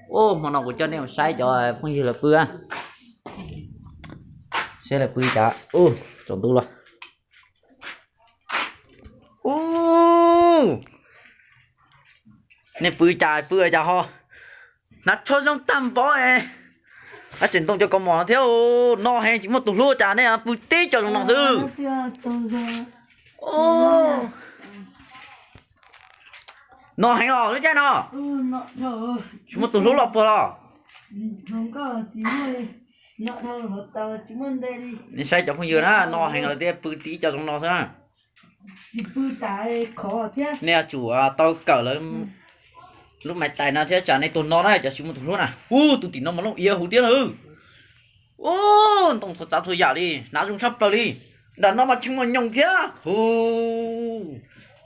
Ub, hmo no kuv coj nej mus saib cov phooj ywg lawv pw, saib lawv pw cas. Ub, tsaus ntuj los. Ub, nej pw cas pw cas ho hnav tsho zoo tag npaum. Ab, tseem ntoo cov kaus mom no thiab. No heev, tsis muaj tus hlub cas nej pw tib co zoo no xwb. No heev os lub caij no. Tsis muaj tus hlub los puas los? Nej saib cov phooj ywg na, no heev lawv thiaj pw tib co zoo no xwb na. Nej yuav tsum tau kawm lawv lub maiv tais no thiab tsam nej tuaj no na cov tsis muaj tus hlub na. Ub, tus tim no mas looj iav huv thiab na. Ub, ntoo txhua tsav txhua yam li, hnav zoo tshaj plaws li. Nram no mas tshee mos nyoos thiab. Hu,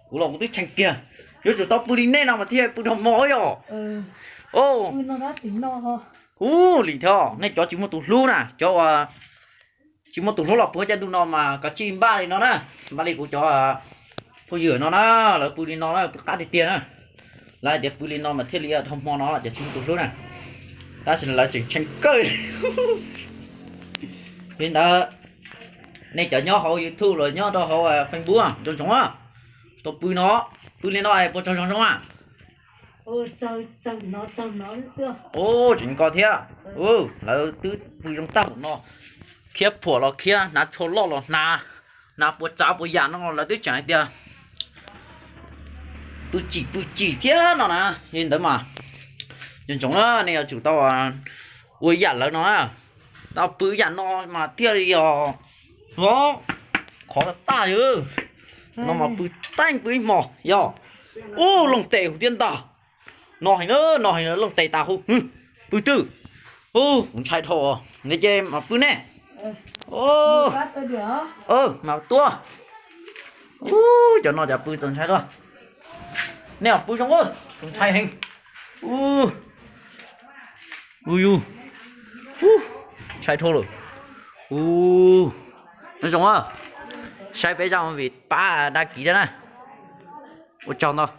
kuv los kuv twb tshee kiag. Yuav tsum tau pw li nej no mas thiaj pw dhau hmo yom. Ub, lim thiab, nej cov tsis muaj tus hlub na, cov uas tsis muaj tus hlub los pw caij ntuj no mas kav tsij npaj li no na. Npaj li kuv cov phooj ywg no na, lawv pw li no na, pw qab tiag tiag na. Lawv hais tias pw li no mas thiaj li dhau hmo no cov tsis muaj tus hlub na. Tab sis lawv tseem tshee kawg. Li ntawd, nej cov nyob hauv YouTube los nyob rau hauv Facebook, ntsoov ntsoov, tau pw no, pw li no puas tsaug zog zoo a? Ub, tseem nkaus thiab. Lawv twb pw zoo tag npaum no, khiab phuam los khiab, hnav tsho loj los hnav, hnav puas tsav puas yam no lawv twb tseem hais tias pw tsim pw tsim thiab no na. Li ntawd mas ntsoov ntsoov na, nej yuav tsum tau ua yam lawv no na. Tau pw yam no mas thiaj li os, qhov tag li. No mas pw teeb pw ib hmos yog. Ub, looj tes huv thiab ntag. No heev na, no heev na, looj tes tas huv. Pw twg? Ub, kuv ntshai dhau, nej ces mam pw nej. Mas tua. Ub, cov no cas pw txaus ntshai luaj. Nej mam pw zoo, txaus ntshai heev. Ub, ub yus, ntshai dhau lawm. Ub, nyob zoo, saib peb zaj movie pab dag kiv thiab na. Ua tsaug ntau.